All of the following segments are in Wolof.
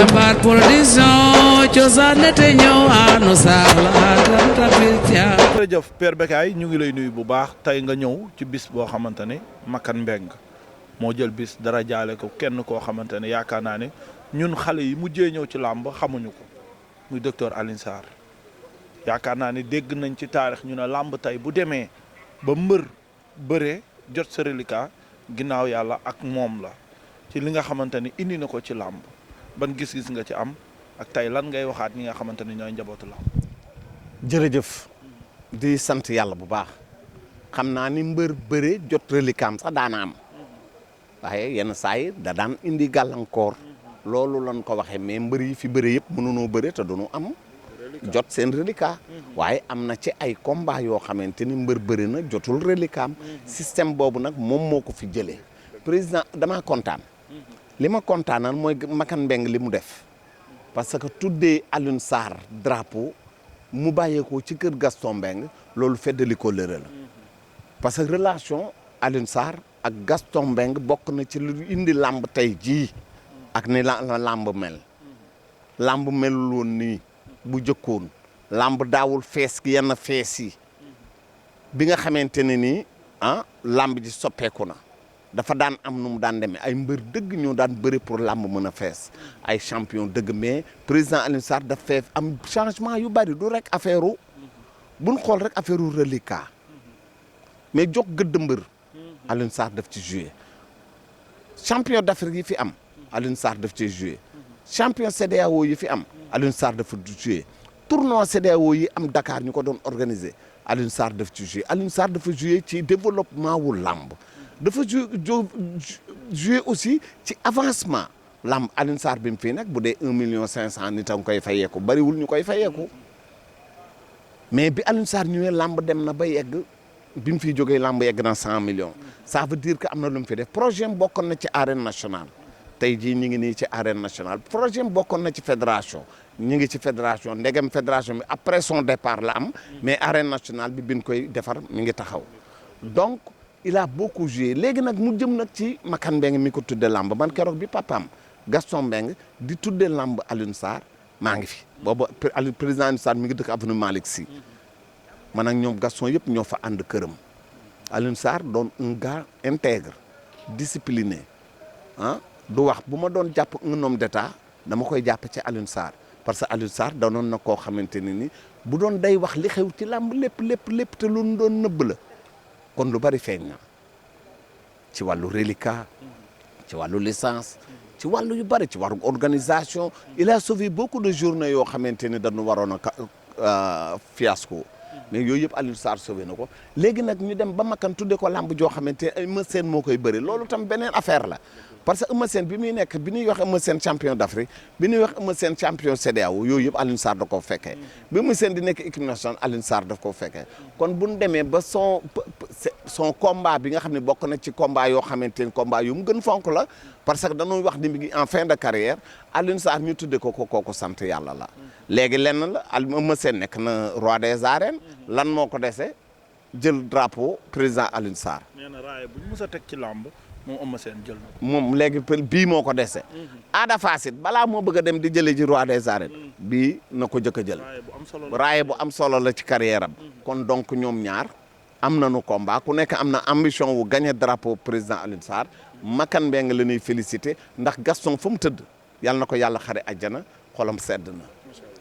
Jambar production cosaan te ñëw anu saxla jërëjëf Père Bécaye ñu ngi lay nuyu bu baax tey nga ñëw ci bis boo xamante ne Makan Mbengue moo jël bis dara jaale ko kenn koo xamante ne yaakaar naa ne ñun xale yi mujjee ñëw ci làmb xamuñu ko muy docteur Alioune Sarr yaakaar naa ne dégg nañ ci taarix ñu ne làmb tey bu demee ba mbër bëree jot sa reliquat ginnaaw yàlla ak moom la ci li nga xamante ne indi na ko ci làmb ban gis-gis nga ci am ak tey lan ngay waxaat ñi nga xamante ne ñooy njabootu làmb. jërëjëf di sant yàlla bu baax xam naa ni mbër bëre jot reliquat sax daana am waaye yenn saa yi da daan indi gàllankoor loolu lañ ko waxee mais mbër yi fi bëre yëpp mënunoo bëre te duñu am jot seen reliquat waaye am na ci ay combat yoo xamante ni mbër bëri na jotul reliquat am système boobu nag moom moo ko fi jëlee président damaa kontaan li ma kontaanal mooy Makan Mbengue li mu def parce que tuddee Alioune Sarr drapeau mu bàyyeekoo ci kër Gaston Mbengue loolu feddali ko lëre la parce que relation Alioune Sarr ak Gaston Mbengue bokk na ci lu indi làmb tey jii ak ni la làmb mel làmb melul woon nii bu jëkkoon làmb daawul fees ki yenn fees yi bi nga xamante ne nii làmb ji soppeeku na dafa daan am nu mu daan demee ay mbër dëgg ñoo daan bëri pour làmb mën a fees ay champion dëgg mais président Alioune Sarr daf fee am changement yu bari du rek affaire buñ xool rek affaire reliquat mais jox gëdd mbër Alioune Sarr daf ci joué champion d'Afrique yi fi am Alioune Sarr daf ci joué champion CEDEAO yi fi am Alioune Sarr dafa joué tournoi CEDEAO yi am Dakar ñu ko doon organiser Alioune Sarr daf ci joué Alioune Sarr dafa joué ci développement wu làmb dafa joué aussi ci avancement làmb Alioune Sarr bi mu fii nag bu dee 1,5 million nit a koy fayeeku bariwul ñu koy fayeeku mais bi Alioune Sarr ñëwee làmb dem na ba yegg bi mu fiy jógee làmb yegg na 100 millions ça veut dire que am na lu mu fi def projet am bokkoon na ci arène nationale tey jii ñu ngi nii ci arène nationale projet am bokkoon na ci fédération ñu ngi ci fédération ndegem fédération bi après son départ la am mais arène nationale bi bin koy defar mi ngi taxaw donc il a beaucoup joué léegi nag mu jëm nag ci Makan Mbengue mi ko tudde lamb man keroog bi papaam Gaston Mbengue di tudde lamb Alioune Sarr maa ngi fi boobu président Alioune Sarr mi ngi dëkk avenue Malick Sy man ak ñoom Gaston yëpp ñoo fa ànd këram Alioune Sarr doon un gars intègre discipliné du wax bu ma doon jàpp un homme d'état dama koy jàpp ci Alioune Sarr parce que Alioune Sarr danoon na koo xamante ne ni bu doon day wax li xew ci lamb lépp te lu doon nëbb la kon lu bari feeñ na ci wàllu reliquat ci wàllu licence ci wàllu yu bari ci wàllu organisation il a sauvé beaucoup de journées yoo xamante ni dañu waroon a fiasco mais yooyu yëpp Alioune Sarr sauvé na ko léegi nag ñu dem ba Makan tudde ko lamb joo xamante ay Eumeu Sène moo koy bëri loolu tam beneen affaire la parce que Eumeu Sène bi muy nekk bi ñuy wax Eumeu Sène champion d'Afrique bi ñuy wax Eumeu Sène champion CEDEAO yooyu yëpp Alioune Sarr da koo fekkee bi Eumeu Sène di nekk équipe nationale Alioune Sarr daf koo fekkee kon bu ñu demee ba son combat bi nga xam ne bokk na ci combat yoo xamante ni combat yu mu gën fonk la parce que dañuy wax ni mi ngi en fin de carrière Alioune Sarr ñu tudde ko kooku sant yàlla la léegi lenn la Eumeu Sène nekk na roi des arènes lan moo ko dese jël drapeau président Alioune Sarr. nee na raaya bu ñu mës a teg ci làmb moom Eumeu Sène jël na ko. moom léegi bii moo ko dese. Ada Fass it balaa moo bëgg a dem di jëlee ji roi des arènes. bii na ko jëkk a jël. raaya bu am solo la ci carrière am. kon donc ñoom ñaar am nañu combat ku nekk am na ambition wu gagner drapeau président Alioune Sarr Makan Mbengue la ñuy félicité ndax Gaston fa mu tëdd yàlla na ko yàlla xare àjjana xolam sedd na.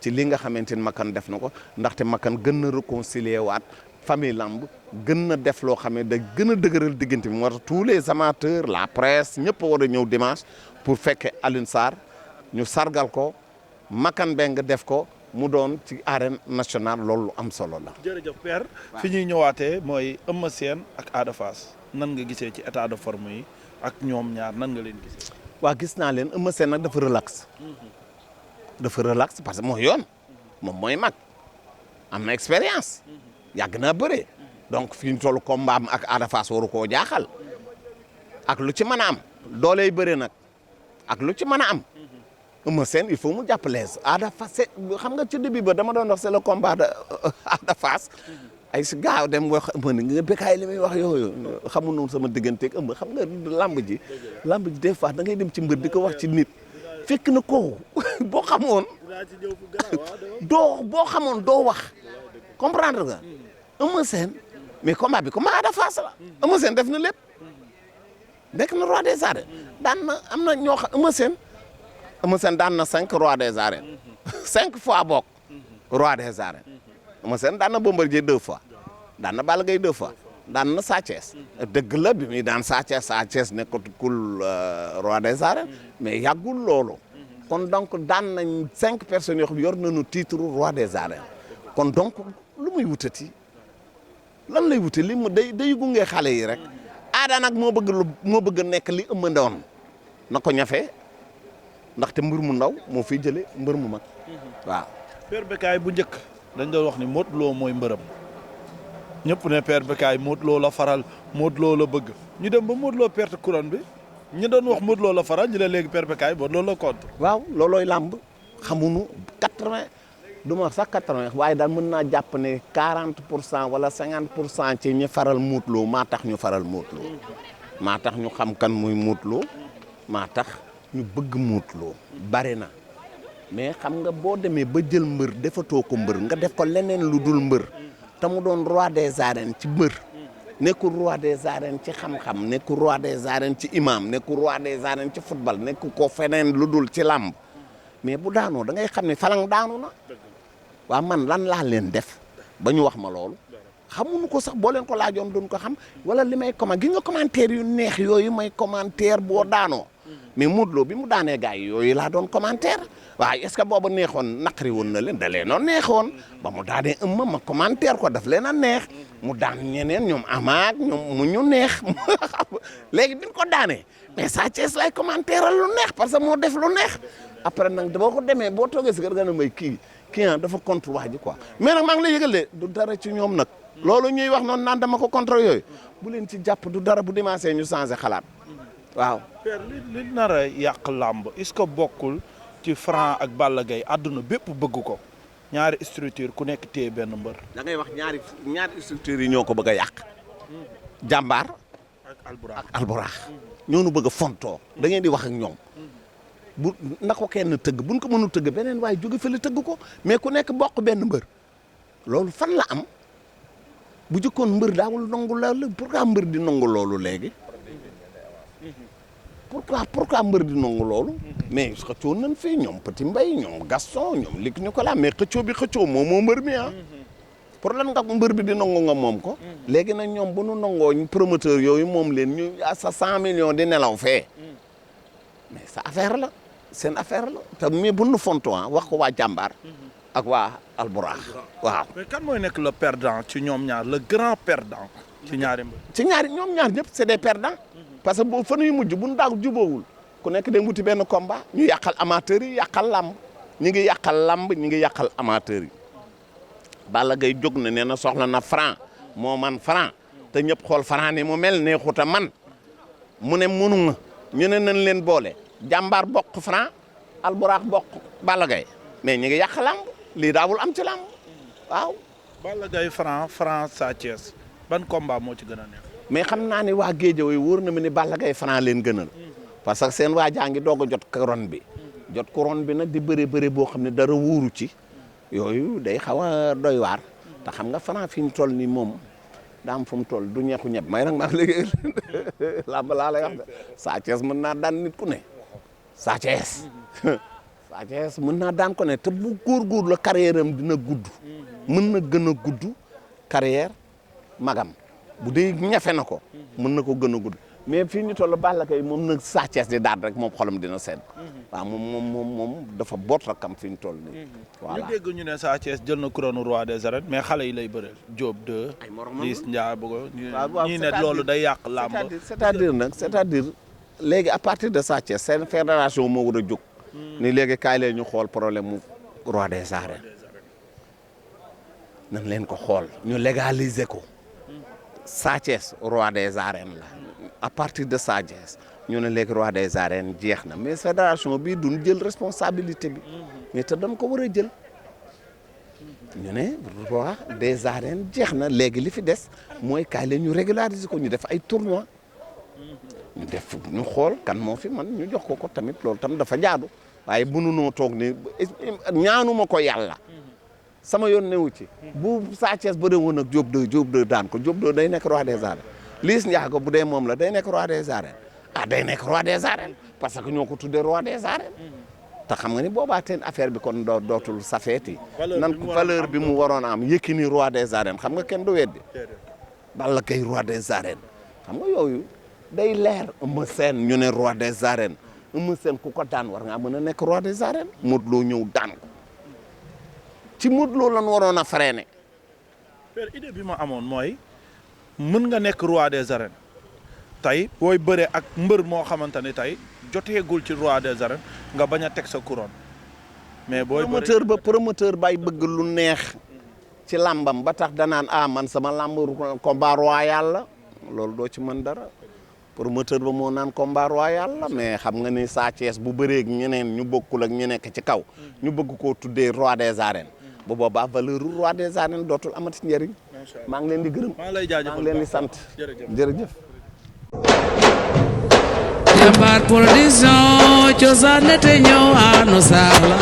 ci li nga xamante ni Makan def na ko ndaxte Makan gën na réconcilier waat famille lamb gën na def loo xam ne da gën a dëgëral diggante bi moo tax tous les amateurs la presse ñëpp war a ñëw dimanche pour fekke Alioune Sarr ñu sargal ko Makan Mbengue def ko mu doon ci arène nationale loolu am solo la. jërëjëf Père fi ñuy ñëwaatee mooy Eumeu Sène ak Ada Fass nan nga gisee ci état de forme yi ak ñoom ñaar nan nga leen gisee. waa gis naa leen Eumeu Sène nag dafa relax. dafa relax parce que mooy yoon moom mooy mag am na expérience yàgg naa bëre donc fi ñu toll combat am ak Ada Fass waru koo jaaxal ak lu ci mën a am dooley bëre nag ak lu ci mën a am Eumeu Sène il faut mu jàpp lees Ada Fass xam nga ci début ba dama doon wax c'est le combat de Ada Fass ay si gaaw dem wax Eumeu nga Bécaye li muy wax yooyu xamul noonu sama digganteeg Eumeu xam nga lamb ji des fois da ngay dem ci mbër di ko wax ci nit fekk na ko boo xamoon boo xamoon doo wax comprendre nga. Eumeu Sène mais combat bi combat Ada Fass la. Eumeu Sène def na lépp nekk na roi des arènes daan na am na ñoo xam Eumeu Sène daan na 5 roi des arènes 5 fois bokk roi des arènes. Eumeu Sène daan na Bombardier 2 fois daan na Balla Gaye 2 fois daan na Sa Thiès dëgg la bi muy daan Sa Thiès nekkatul roi des arènes mais yàggul loolu kon donc daan nañ 5 personnes yoo xam yor nañu titre roi des arènes kon donc lu muy wutati lan lay wuti li mu day gunge xale yi rek Ada nag moo bëgg nekk li Eumeu ndoon na ko ñafe ndaxte mbër mu ndaw moo fiy jële mbër mu mag waaw. Père Bécaye bu njëkk dañ doon wax ni Modou Lo mooy mbërëm ñëpp ne Père Bécaye Modou Lo la faral Modou Lo la bëgg ñu dem ba Modou Lo perte couronne bi ñu doon wax Modou Lo la faral ñu ne léegi Père Bécaye Modou Lo la contre. waaw loolooy làmb xamuñu 80 du ma wax sax 80 waaye daal mën naa jàpp ne 40% wala 50% ci ñi faral Modou Lo maa tax ñu faral Modou Lo maa tax ñu xam kan muy Modou Lo maa tax ñu bëgg Modou Lo bari na mais xam nga boo demee ba jël mbër defatoo ko mbër nga def ko leneen lu dul mbër te mu doon roi des arènes ci mbër nekkul roi des arènes ci xam-xam nekkul roi des arènes ci imam nekkul roi des arènes ci football nekkul ko feneen lu dul ci làmb mais bu daanoo da ngay xam ne falang daanu na waaw man lan laa leen def ba ñu wax ma loolu xamuñu ko sax boo leen ko laajoon duñ ko xam wala li may comment gi nga commentaire yu neex yooyu may commentaire boo daanoo mais Modou Lo bi mu daanee gars yi yooyu laa doon commentaire waaye est-ce que booba neexoon naqari woon na leen da leen a neexoon ba mu daanee Eumeu ma commentaire ko daf leen a neex mu daan ñeneen ñoom amaak ñoom mu ñu neex léegi bi ñu ko daanee mais Sa Thiès lay commentaire lu neex parce que moo def lu neex après nag boo ko demee boo toogee si kër ga ne may kii dafa contre wax ji quoi mais nag maa ngi lay yëgal de du dara ci ñoom nag loolu ñuy wax noonu naan dama ko contre yooyu bu leen ci jàpp du dara bu dimanche ñu changé xalaat waaw. Père li nar a yàq làmb est-ce que bokkul ci Franc ak Balla Gaye àdduna bépp bëgg ko ñaari structure ku nekk téye benn mbër. da ngay wax ñaari structures yi ñoo ko bëgg a yàq. jàmbaar ak alburax ñoo nu bëgg a fontoo da ngeen di wax ak ñoom. bu na ko kenn tëgg buñ ko mënu tëgg beneen waaye jóge fële tëgg ko mais ku nekk bokk benn mbër loolu fan la am bu jëkkoon mbër daawul nangu loolu pourquoi mbër di nangu loolu léegi. pourquoi mbër di nangu loolu mais xëccoo nañ fii ñoom Petit Mbaye ñoom Gaston ñoom Luc Nicolas mais xëccoo moo mbër mi ah pour lan nga mbër bi di nangu nga moom ko léegi nag ñoom bu nu nangoo promoteur yooyu moom leen ñu sa 100 millions di nelaw fee mais sa affaire la seen affaire la te mais bu nu fonto wax ko waa jàmbaar ak waa alburax waaw mais kan mooy nekk le perdant ci ñoom ñaar le grand perdant ci ñaari mbër ñoom ñaar ñëpp c'est des perdants parce que boo fa nuy mujj bu nu daaw juboowul ku nekk day wuti benn combat ñu yàqal amateurs yi yàqal lamb ñi ngi yàqal lamb ñi ngi yàqal amateurs yi Balla Gaye jóg na nee na soxla na Franc moo man Franc te ñëpp xool Franc ni mu mel neexuta man mu ne mënu nga ñu ne nañ leen boole jàmbaar bokk Franc alburax bokk Balla Gaye mais ñi ngi yàq lamb lii daawul am ci lamb waaw Balla Gaye Franc Sa Thiès ban combat moo ci gën a neex mais xam naa ne waa Guédiawaye wóor na ma ne Balla Gaye Franc leen gënal parce que seen waa jaa ngi doog a jot couronne bi nag di bëre boo xam ne dara wóoru ci yooyu day xaw a doy waar te xam nga Franc fi mu toll nii moom daam fu mu toll du ñeexu ñeb may nag maa ngi léegi làmb laa lay wax de Sa Thiès mën naa daan nit ku ne Sa Thiès mën naa daan ko ne te bu góorgóor la carrière am dina gudd mën na gën a gudd carrière magam bu dee ñafe na ko mën na ko gën a gudd mais fii ñu toll Balla Gaye moom nag Sa Thiès di daan rek moom xolam dina sedd waaw moom dafa boot rakam fi ñu toll nii voilà ñu dégg ñu ne Sa Thiès jël na couronne roi des arènes mais xale yi lay bëreel Diop 2 Liss Ndiaye ñii ne loolu day yàq làmb c'est-à-dire léegi à partir de Sa Thiès seen fédération moo war a jóg ni léegi kaay leen ñu xool problème mu roi des arènes nañ leen ko xool ñu légaliser ko Sa Thiès roi des arènes la à partir de Sa Thiès ñu ne léegi roi des arènes jeex na mais fédération bi duñ jël responsabilité bi mais te dañ ko war a jël ñu ne roi des arènes jeex na léegi li fi des mooy kaay leen ñu régulariser ko ñu def ay tournois ñu xool kan moo fi man ñu jox ko tamit loolu tam dafa jaadu waaye mënunoo toog ni ñaanuma ko yàlla sama yoon newu ci bu Sa Thiès bëre woon ak Diop 2 daan ko Diop 2 day nekk roi des arènes Liss Ndiago bu dee moom la day nekk roi des arènes day nekk roi des arènes parce que ñoo ko tuddee roi des arènes te xam nga ni boobaa teen affaire bi kon dootul safeeti nan valeur bi mu waroon a am Yékini roi des arènes xam nga kenn du weddi Balla Gaye roi des arènes xam nga yooyu day leer Eumeu Sène ñu ne roi des arènes Eumeu Sène ku ko daan war ngaa mën a nekk roi des arènes Modou Lo ñëw daan ko ci Modou Lo lan waroon a freiné. père idée bi ma amoon mooy mën nga nekk roi des arènes tey booy bëre ak mbër moo xamante ne tey joteegul ci roi des arènes nga bañ a teg sa couronne. mais booy promoteur bay bëgg lu neex ci làmbam ba tax danaan man sama làmb combat royal la loolu doo ci mën dara promoteur ba moo naan combat royal la mais xam nga ni Sa Thiès bu bëreeg ñeneen ñu bokkul ak ñu nekk ci kaw ñu bëgg koo tuddee roi des arènes bu boobaa valeur roi des arènes dootul amati njëriñ. maa ngi leen di gërëm maa ngi leen di sant jërëjëf. Jambar Production cosaan te ñëw anu saxla